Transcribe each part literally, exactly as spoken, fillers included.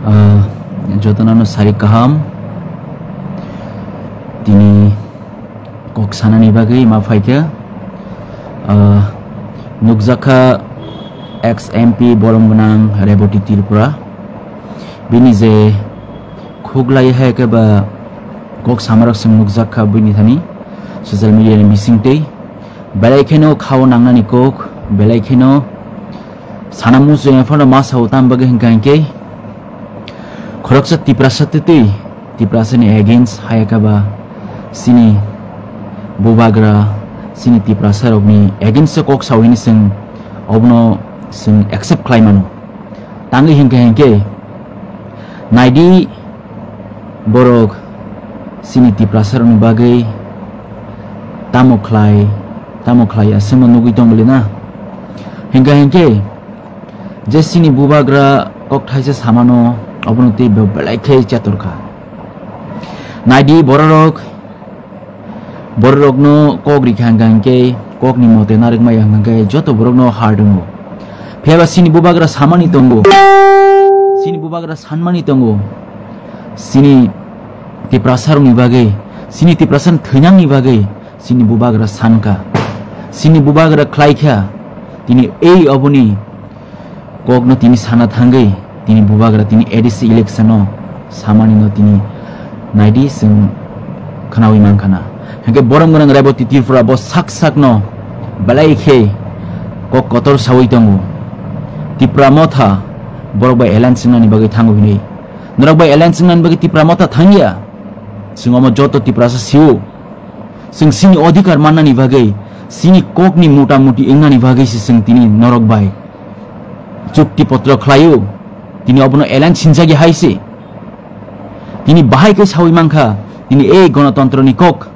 Ah, jotono sari kaham. Tini kok sanani bagwi ma phaikha. Ah, nukjakha ex M P borom gwnang Reboti Tripura. Bini je khuklai hai khe ba kok samarok sing nukjakha bini thani social media ni bisingtwi. Belai kheno khao nangnani kok, belai kheno sana musu ya phano ma sao tam bagwi hingka hingke. Khoroksa Tiprasa twi twi, Tiprasa ni against hayaka ba sini bubagra, sini Tiprasa rokni against kok sao hini sing obono sing accept khlai mano. Tangwi hingka hingke naidi borok sini Tiprasa rokni bagwi tamo khlai, tamo khlai aswkno nugwi tong bwlwi na. Hingka hingke je sini bubagra kok thaisa samano obono tei be-, belai khe chetor kha. Naidi bororok, bororokno kok rikha hingka hingke kokni mote narwkmaya hingka hingke joto borokno har tongo. Phiya ba sini bubagra samani tongo, sini bubagra sanmani tongo, sini Tiprasa rokni bagwi, sini Tiprasa thwinangni bagwi sini bubagra sankha, sini bubagra khlaikha. Tini ei oboni kokno tini sana thangwi tini bubagra tini A D C election o samani no tini naidi chwng khwnawi mankha na. Hingke borom gwnang Reboti Tripura bo sak sak no belai khe kok kotor sawi tongo. Tipra Motha borok bai alliance wngnani bagwi thango hinwi. Norok bai alliance wngnani bagwi Tipra Motha thangya. Chwng omo joto Tiprasa sio. Chwng sini odhikar mannani bagwi, sini kokni mota moti wngnani bagwi se chwng tini norok bai chukti potro khlaio. Tini obono alliance sinjagya hai se. Tini bahai khe sawi mankha, tini ei gonotontro ni kok.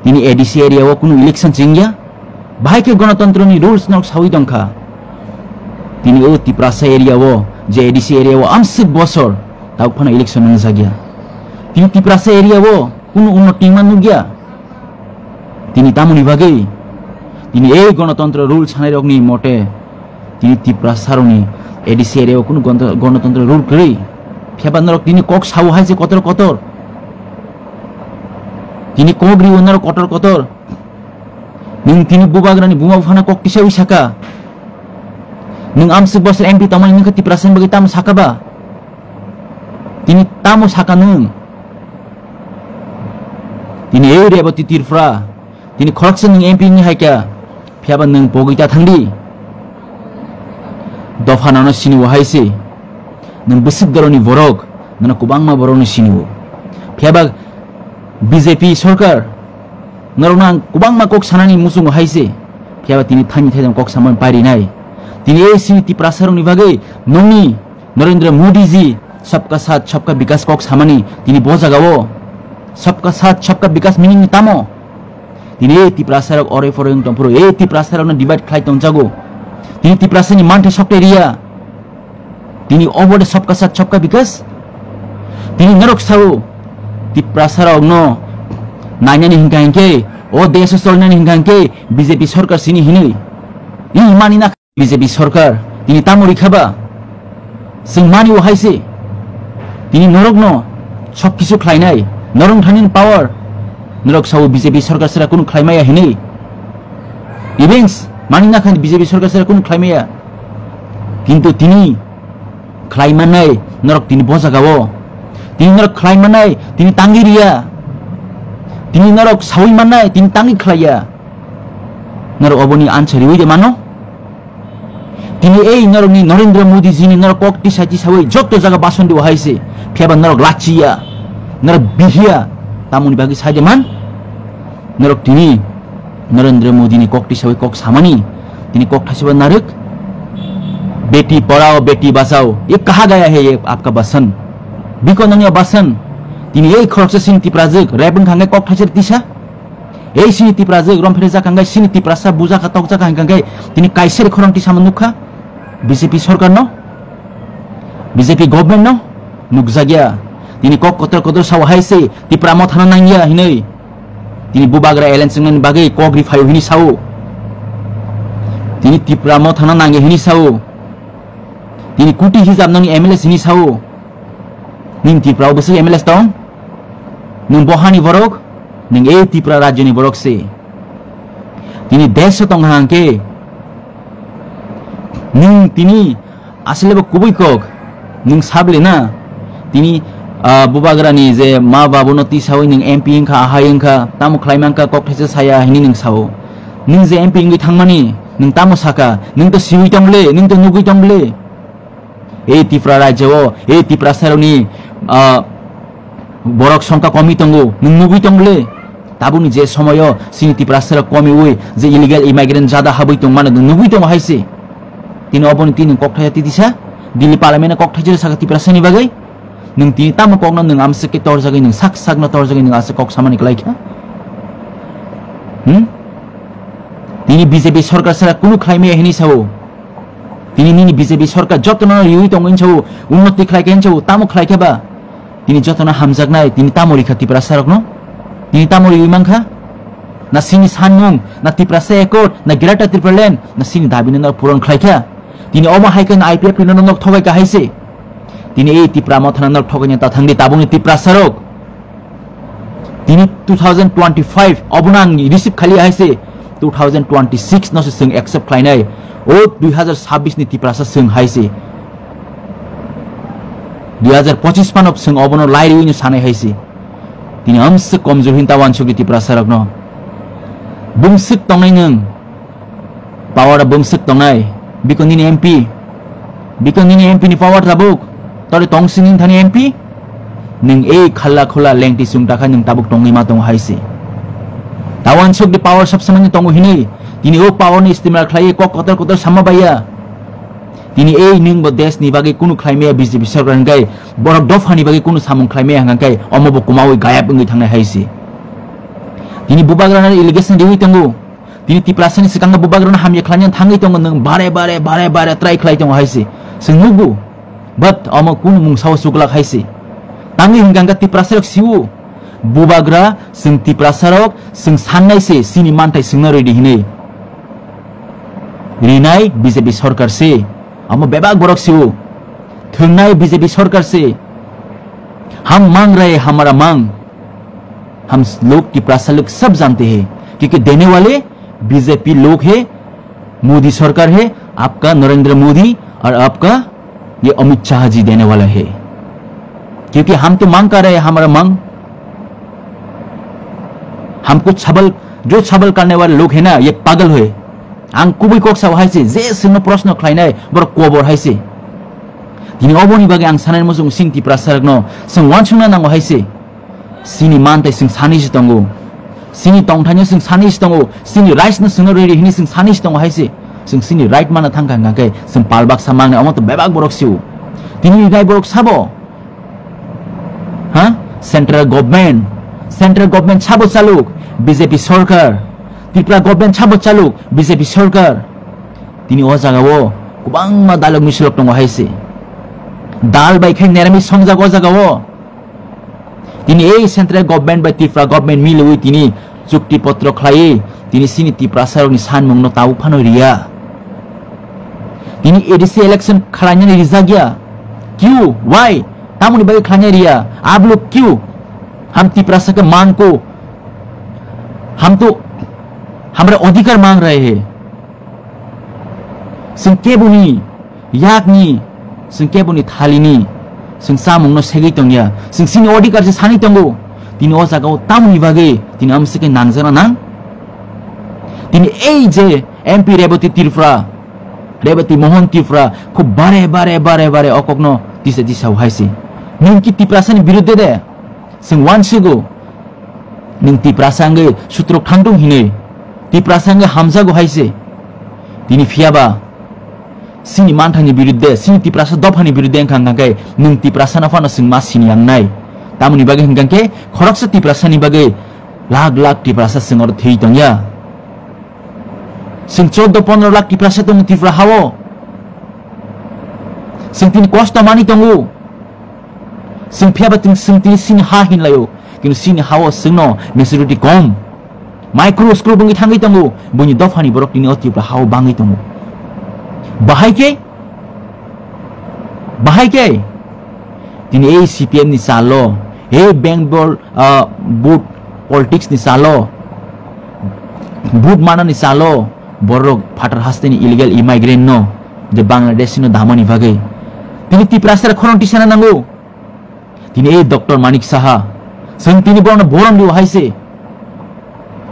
Tini A D C area o kunu election chengya. Bahai khe gonotontro ni rules norok sawi tongkha. Tini o Tiprasa area o, je A D C area o amswk bosor tabuk phano election wngjagya. Tini Tiprasa area o kunu unnoti ma nukya. Tini tamoni bagwi, tini ei gonotontro rule sanai rokni mote, tini Tiprasa rokni A D C area o kunu gonto-, gonotontro rule kwrwi. Phiya ba norok tini kok sao hai se kotor kotor. Tini kok riwi norok kotor kotor. Nwng tini bubagrani buma buphano kok tisawi saka. Nwng amswk bosor M P tongmani nwng khe Tiprasani bagwi tamo saka ba? Tini tamo saka nwng? Tini ei Reboti Tripura, tini khoroksa nwng M P wngwi hai kha, phiya ba nwng pogwi ta thang di. Dopha nono sini o hai se. Nwng bwswk doroni borok, nono kwbangma borokno sini o. Phiya ba B J P sorkar, norokno ang kwbangma kok sanani muchungo hai se. Phiya ba tini thaini thaidam kok samani pairinai. Tini ei sini Tiprasa rokni bagwi nongni Narendra Modi ji Sabka Saath Sabka Vikas kok samani tini bo jagao Sabka Saath Sabka Vikas meaning ni tamo? Tini ei Tiprasa rok ore pore wng tongphuru, ei Tiprasa rokno divide khlai tongjago. Tini Tiprasa ni manthai sokte riya. Tini obo de Sabka Saath Sabka Vikas. Tini norok sao Tiprasa rokno nainani hingka hingke, o desh o cholnani hingka hingke B J P sorkar sini hinwi. Ih mani na B J P sorkar tini tamo rikha ba? Chwng mani o hai se. Tini norokno sob kisu khlainai, norok thani power. Norok sao B J P sorkar sera kunu khlaimaya hinwi. Events mani na khan B J P sorkar sera kunu khlaimaya. Kintu tini khlai mannai norok tini bo jagao. Tini norok khlai mannai tini tangwi riya. Tini norok sawi mannai tini tangwi khlaiya. Norok oboni answer riwi de mano. Tini ei norokni Narendra Modi jini norok kok tisa tisawi jotto jaga bason diwa hai se. Phiya ba norok lachiya, norok bihiya, tamoni bagwi sai de man. Norok tini Narendra Modi ni kok tisawi kok samani, tini kok thasiba narwk. Beti padhao, beti bachao, ye kaha gaya hai ye aapka bachan? Biko nangya bachan? Tini ei khoroksa sini Tiprajwk, rep wngkha hwnkhe kok thaisir tisa. Ei sini Tiprajwk romphre jak hwnkhe sini Tiprasa bujak kha, tokjak kha hwnkhe tini kaisari khorang tisama nukha B J P sorkar no, B J P government no nukjakya. Tini kok kotor kotor sao hai se Tipra Mothano nangya hinwi. Tini bubagra alliance wngnani bagwi kok ri phaio hini sao. Tini Tipra Mothano nangya hini sao. Tini kuti hijab nangni M L A sini sao. Nini Tripura o bwswk M L A tong? Nwng bohani borok? Nwng ei Tripura rajyoni borok se. Tini desh o tong hang khe nwng tini asle bo kubui kok nwng sable na. Tini, ah, bubagrani je ma babuno tisawi nwng M P wngkha, ahai wngkha, tamo khlai mankha, kok thaisa saya hini nwng sao. Nwng je M P wngwi thangmani nwng tamo saka, nwng to siwi tong le, nwng to nugwi tong le. Ei Tripura rajyo o, ei Tiprasa rokni, ah, borok songkha komi tongo, nwng nugwi tong le. Tabukni je somoyo chini Tiprasa rok komiwi je illegal immigrant jada habwi tongmano nwng nugwi tongo hai se. Tini oboni tini kok thaisa titisa, Delhi parliament o kok thaisa saka Tiprasa ni bagwi. Nwng tini tamo kokno nwng amswk khe torjagwi, nwng sak sakno torjagwi nwng aswk kok samani kwlai kha? Hmm? Tini B J P sorkar sara kunu khlai maya hini sao. Tini nini B J P sorkar jotono riwi tongo hinwi sao, unnoti khlai kha hinwi sao, tamo khlai kha ba? Tini jotono hamjaknai, tini tamo rikha Tiprasa rokno? Tini tamo riwi mankha? Na sini sanmung, na Tiprasa Accord, na Greater Tipraland, na sini dabi no puron khlai kha? Tini omo hai khe na I P F T no nok thogai kha hai se. Tini ei Tipra Motha no nok thogai ta thangdi tabukni Tiprasa rok. Tini two thousand twenty-five obono ang receive khali hai se, two thousand twenty-six no se chwng accept khlainai. O dui hazar sabbish ni Tiprasa chwng hai se, dui hazar pochish phano chwng obono lai riwi no sanai hai se. Tini amswk komjor hin ta wansuk di Tiprasa rokno. Bumswk tongnai nwng. Power o bumswk tongnai, biko nini M P, biko nini M P ni power tabuk, tore tong sini thani M P, nwng ei khalla khula lengti chwng takha nwng tabuk tongwi ma tongo hai se. Tawan sok di power sab samani tongo hinwi, tini o power ni istimal khlai kok kotor kotor sama baiya. Tini ei nwng bo desh ni bagwi kunu khlai maya B J P sorkar hwnkhe borok dopha ni bagwi kunu samung khlai maya hwnkhe omo bo kumawi gayab wngwi thangnai hai se. Tini bubagra no allegation riwi tongo. Tini Tiprasani swkango bubagrano hamya khlaina thangwi tongo nwng bare bare bare bare try khlai tongo hai se. Chwng nukgo. But omo kunu mungsa o chuklak hai se. Tamni hwnkha hwnkha Tiprasarok siwo. Bubagra chwng Tiprasarok chwng sannai se chini manthai chwngno rwdi hinwi. Rinai B J P sorkar se. Omo bebak borok siwo. Thwngnai B J P sorkar se. हम मांग रहे हमारा मांग। हम लोग तिपरासा लोग सब जानते हैं, क्योंकि देने वाले बीजेपी लोग है, मोदी सरकार है, आपका नरेंद्र मोदी और आपका ये अमित शाह जी देने वाला है। क्योंकि हम तो मांग कर रहे हैं, हमारा मांग, हमको छबल, जो छबल करने वाले लोग है ना, ये पागल है। Ang kubui kok sao hai se, je chwngno proshno khlainai borok kobor hai se. Tini oboni bagwi ang sanai muchung sing Tiprasarokno, chwng uansukna nango hai se. Chini mantai chwng sanwi se tongo. Chini tongthaino chwng sanwi se tongo. Chini rights no chwngno rwdi hwnwi chwng sanwi se tongo hai se. Chwng chini right mana thangkha hwnkha khe chwng pal baksa mangnai, omo to bebak borok sio. Tini wngnai borok sabo? Ha? Central government. Central government sabo chaluk? B J P sorkar. Tripura government sabo chaluk? B J P sorkar. Tini o jagao kwbangma dalok misilok tongo hai se. Dal bai khe neramis songjak o jagao. Tini ei central government bai Tripura government miliwi tini chukti potro khlaiwi tini chini Tiprasarokni sanmungno tabuk phano riya. Tini A D C election khlainani rijak ya. Kyu? Why? Tamoni bagwi khlainai riya? Aap log kyu? Hum Tiprasa ke maang ko, hum to hamara adhikar maang rahe hain. Chwng keboni yakni, chwng keboni thalini, chwng chamungno segwi tongya. Chwng chini odhikar se sanwi tongo. Tini o jagao tamoni bagwi tini amswkhe nangjakna nang? Tini ei je M P Rebati Tripura, Rebati Mohan Tripura, khub bare, bare, bare, bare o kokno tisa, tisa hai se. Nwng ki Tiprasani birudde de? Chwng uansugo. Nwng Tiprasa wngwi sutrok thangtung hinwi, Tiprasa wngwi hamjago hai se. Tini phiyaba chini manthani birudde, chini Tiprasa dophani birudde wngkha, hwnkha khe nwng Tiprasano phano chwng ma sini yangnai. Tamoni bagwi hwnkha khe khoroksa Tiprasani bagwi lakh lakh Tiprasa chwng oro thwi tongya. Chwng chordo pondro lakh Tiprasa tongo Tripura hao. Chwng tini kosto mani tongo. Chwng phiyaba tini, chwng tini chini ha hinlaio, kintu chini hao chwngno majority kom. Micro screw wngwi thangwi tongo, buini dophani borok tini o Tripura hao bangwi tongo. Bahai khe, bahai khe Tini ei C P M ni salo, ei Bengal, ah, vote politics ni salo, vote manani salo, borok phatar haste ni illegal immigrant no, je Bangladesh no damani bagwi. Tini Tiprasa khorang tisana nango. Tini ei Doctor Manik Saha, seng tini borokno borom dibo hai se.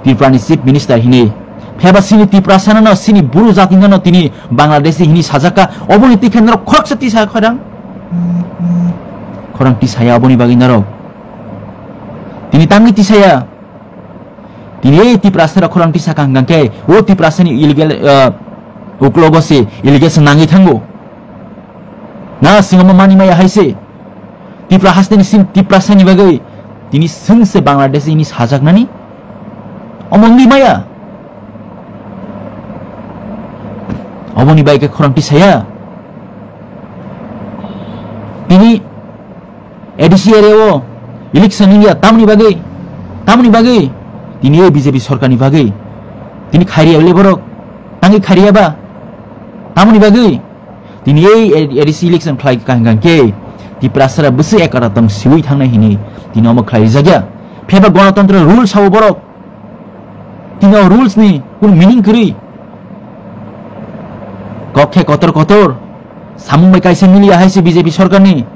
Tripura ni Chief Minister hinwi. Pheba sini Tiprasa no, sini buru jati no tini Bangladeshi hinwi sajaka. Oboni tikhe norok khoroksa tisa khorang. Khorang tisaya oboni bagwi norok. Tini tangwi tisaya. Tini ei Tiprasa rok khorang tisa kang kang khe, o Tiprasa ni illegal, uh, uklogo se illegal se nangwi thango. Na singo mani maya hai se. Tipra haste ni sim Tiprasa ni bagwi tini sengse Bangladesh ini sajaknani omo wngwi maya. Oboni bai khe khorang tisaya. Tini A D C area o election wngya tamni bagwi, tamni bagwi tini o B J P sorkar ni bagwi tini khairiya le borok tangwi khairiya ba tamni bagwi. Tini ei A D C election khlai kha hwnkha khe Tiprasara bwswk ekara tong siwi thangnai hinwi tini omo khlai rijak ya. Pheba Ganatantra rules sabo borok. Tini o rules ni kun meaning kwrwi. Kok khe kotor kotor samung bai kaisa miliya hai se B J P sorkar ni.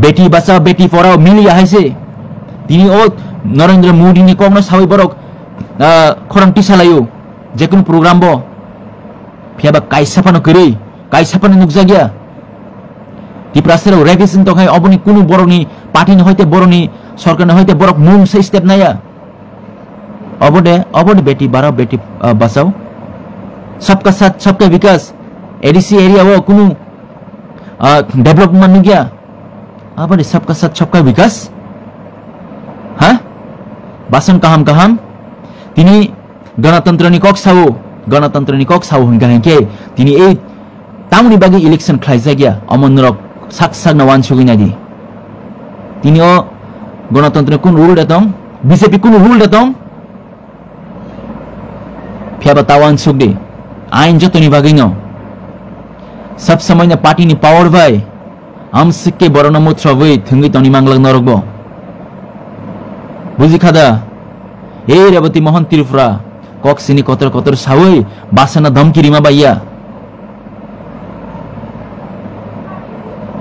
Beti bachao beti porao miliya hai se. Tini o Narendra Modi ni kokno sawi borok, ah, khorang tisa laio. Jekunu program bo. Phiya ba kaisa phano kwrwi, kaisa phano nukjakya. Tiprasa rok rapist wng tongkhai, oboni kunu borokni party ni hoite borokni sorkar ni hoite borok mung se step naya. Obo de, obo de beti barao beti, ah, bachao. Sabka sath, sabka vikas. A D C area o kunu, ah, development nukya. Abo de sabka sath, sabka vikas. Ha? Basan kaham kaham. Tini Ganatantra ni kok sao, Ganatantra ni kok sao hingka hingke tini ei tamni bagwi election khlaijakya, omo norok sak sak na wansugwi naidi. Tini o Ganatantra kun rule da tong, B J P kun rule da tong, phiya ba ta wansugdi, ain jotoni bagwi no. Sab samai na party ni power bai, Amsike borokno muthrowi thwngwi tongni manglak norokbo. Buji kha da? Ei Reboti Mohon Tripura, kok sini kotor kotor sawi basana dhamki rima baiya.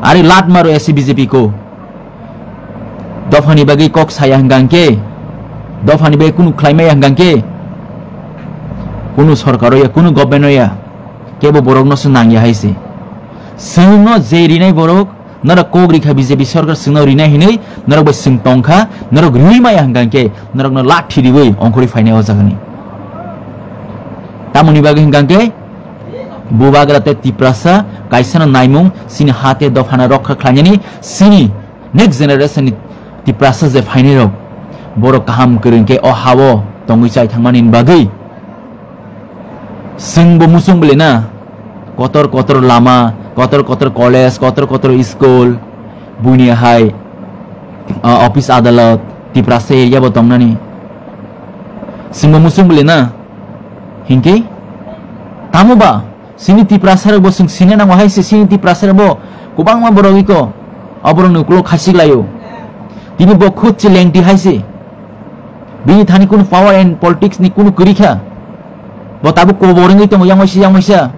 Ari lat maro esi B J P ko. Dophani bagwi kok saya hwnkha hwnkhe, dophani bagwi kunu khlaimaya hwnkha hwnkhe, kunu sorkar ya, kunu government ya, kebo borokno se nangya hai se. Chwngno je rinai borok, norok kok rikha B J P sorkar chwngno rinai hinwi, norok bai chwng tongkha, norok riwi maya hwnkha hwnkhe, norokno lathi riwi ongkhorwi phainai o jagani. Tamoni bagwi hwnkha hwnkhe, bubagra tei Tiprasa kaisano naimung, chini ha tei dophano rokha khlainani, chini next generation ni Tiprasa je phainai rok, borok kaham kwrwng khe o ha-o tongwi chai thangmani bagwi. Chwngbo muchung bwlwi na, kotor kotor lama, kotor kotor college, kotor kotor school, buini hai, ah, office adalat, Tiprasa area bo tongnani. Chwngbo muchung bwlwi na, hinkhe tamo ba, chini Tiprasa rok bo chwng sina nango hai se, chini Tiprasa rok bo kwbangma borok iko, o borok ni ukulok khasik laio. Tini bo khud se lengti hai se. Bini thani kunu power and politics ni kunu kwrwi kha. Bo tabuk kobor wngwi tongo yang waisa yang waisa.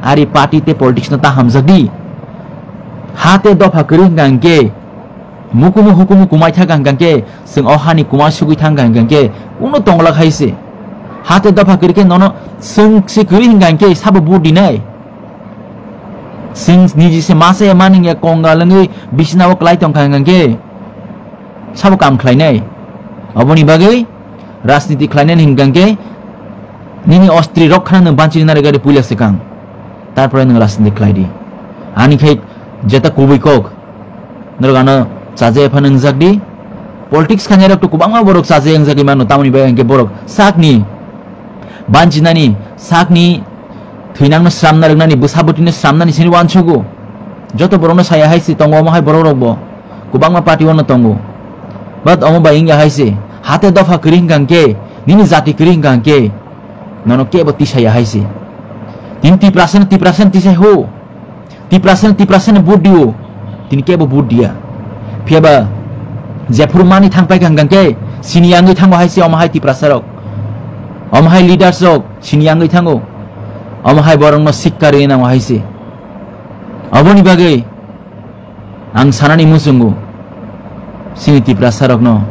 Ari party tei politics no ta hamjak di. Ha tei dopha kwrwi hwnkha hwnkhe, mukumu hukumu kumai thangkha hwnkha hwnkhe, chwng o hani kumar sugwi thangkha hwnkha hwnkhe, kunu tongla khai se. Ha tei dopha kwrwi khe nono chwng se kwrwi hwnkha hwnkhe sabo vote dinai. Chwng niji se masa ya maning ya kongal wngwi bisina o kwlai tongkha hwnkha hwnkhe, sabo kam khlainai. Oboni bagwi rajniti khlainani hwnkha hwnkhe nini ostri rok khana nwng banchini nari gari puila swkang. Tarpore nwng rajniti khlai di. Ani khai jeta kubui kok. Norok ano chaje phano wngjak di. Politics khainai rok to kwbangma borok chaje wngjagwi mano, tamoni bagwi hwnkhe borok sakni banjinani, sakni thwinangno sramna rwngnani, bwsa bwtwino sramnani sini uansugo. Joto borokno saya hai se tongo omo hai borok rokbo. Kwbangma party o no tongo. But omo bai wngya hai se. Hate dopha kwrwi hwnkha hwnkhe, nini jati kwrwi hwnkha hwnkhe, nono kebo tisaya hai se. Tini Tiprasa no Tiprasa no tisai ho. Tiprasa, Tiprasa ni vote dio, tini kebo vote dia. Phiyaba jephuru mani thang paikha hwnkhe sini yangwi thango hai se omo hai Tiprasa rok, omo hai leaders rok sini yangwi thango, omo hai borokno sikka rwi nango hai se. Aboni bagwi ang sanani muchungo sini Tiprasa rokno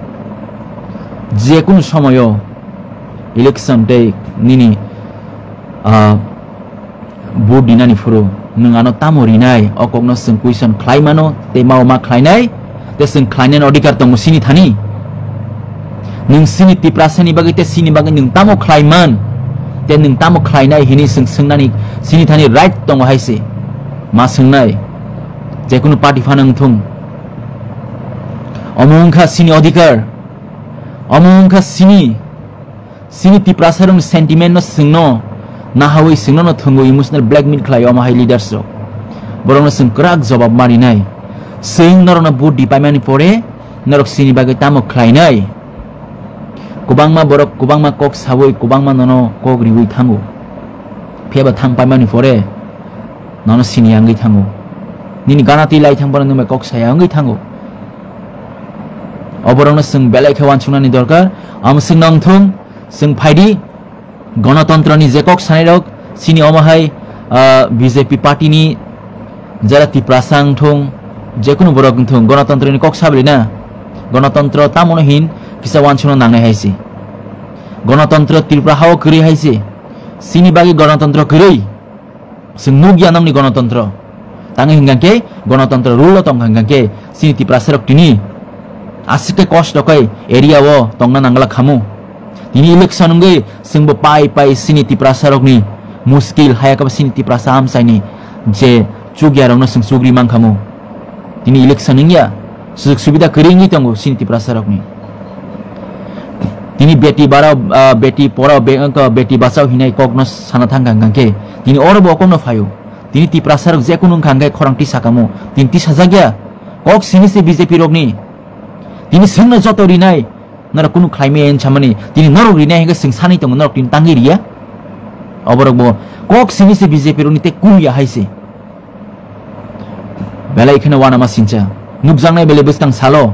jekunu somoyo election tei nini, ah, vote dinani phuru nwng ano tamo rinai, o kokno chwng question khlai mano tei mao ma khlainai, tei chwng khlainani odhikar tongo sini thani. Nwng sini Tiprasani bagwi tei sini bagwi nwng tamo khlai man, tei nwng tamo khlainai hini chwng swngnani sini thani right tongo hai se. Ma swngnai, jekunu party phano wngthung. Omo wngkha sini odhikar, omo wngkha sini Sini Tiprasarokni sentiment no chwngno nahawi chwngno no thwngwi emotional blackmail khlai omo hai leaders rok. Borokno chwng kwrak jobab marinai. Chwng norokno vote di paimani pore norok sini bagwi tamo khlainai. Kwbangma borok kwbangma kok sawi kwbangma nono kok riwi thango. Phiyaba thang paimani pore nono sini yangwi thango. Nini gana twi lai thang phano nwng bai kok saya wngwi thango. Oborokno chwng belai khe uansuknani dorkar. Amo chwngno wngthung, chwng phaidi, gonotontroni je kok sanairok, chini omo hai, ah, B J P party ni jara Tiprasa wngthung, jekunu borok wngthung, gonotontroni kok sabali na. Gonotontro tamono hin kisa uansukna nangnai hai se. Gonotontro Tripura hao kwrwi hai se. Chini bagwi gonotontro kwrwi. Chwng nukya nokni gonotontro. Tangwi hwnkha khe gonotontro rule o tongkha hwnkha khe chini Tiprasarok tini aswk khe kosto khe area o tongna nangla khamu. Tini election wngwi chwngbo pai pai chini Tiprasarokni muskil, haya khe chini Tiprasa amchaini je chukyarokno chwng chugri mankhamu. Tini election wngya, sujug subida kwrwi wngwi tongo chini Tiprasarokni. Tini beti barao, ah, beti porao, be-, ah, beti bachao hinai kokno sana thangkha hwnkha khe, tini oro bo kokno phaio. Tini Tiprasarok jekunu wngkha hwnkhe khorang tisa kamo. Tini tisajakya. Kok sini se B J P rokni. Tini chwngno joto rinai. Norok kunu khlaimaya hinwi samani. Tini norok rinai hwnkhe chwng sanwi tongo, norok tini tangwi riya. Oborok bo kok sini se B J P rokni tei kunu ya hai se. Belai kheno uanama sincha. Nukjaknai belai bwskang salo.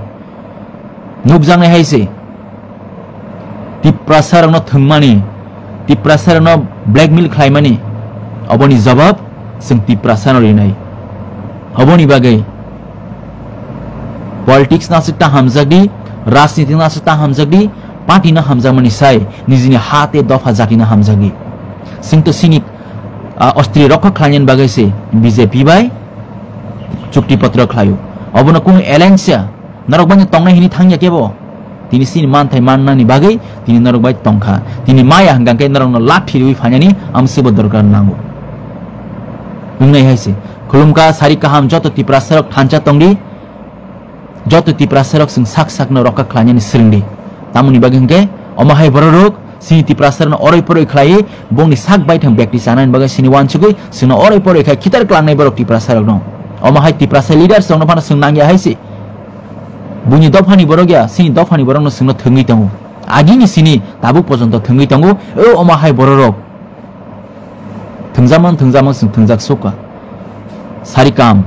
Nukjaknai hai se. Tiprasarokno thwngmani, Tiprasarokno blackmail khlaimani, oboni jawab chwng Tiprasano rinai. Oboni bagwi politics no aswk ta hamjakdi, rajniti no aswk ta hamjakdi, party no hamjakmani sai nijini ha tei dopha jati no hamjakdi. Chwng to chini, ah, ostri rokha khlainani bagwi se B J P bai chukti potro khlaio. Obono kunu alliance ya, norok bai tongnai hini thangya kebo. Tini chini manthai mannani bagwi tini norok bai tongkha. Tini maya hwnkha khe norokno lathi riwi phainani amswkbo dorkar nango. Wngnai hai se. Khulumkha sari kaham joto Tiprasarok thansa tongdi. Joto Tiprasarok chwng sak sakno rokha khlainani swrwngdi. Tamoni bagwi hwnkhe omo hai bororok chini Tiprasarokno oroi poroi khlaiwi bongni sak baithang bekti chanani bagwi sini uansugwi chwngno oroi poroi khai khitar klangnai borok Tiprasarokno. Omo hai Tiprasa leaders rokno phano chwng nangya hai se. Buini dophani borok ya, chini dophani borokno chwngno thwngwi tongo. Agini sini tabuk pojonto thwngwi tongo, o omo hai bororok. Thwngjakmano, thwngjakmano, chwng thwngjak sukha. Sari kam,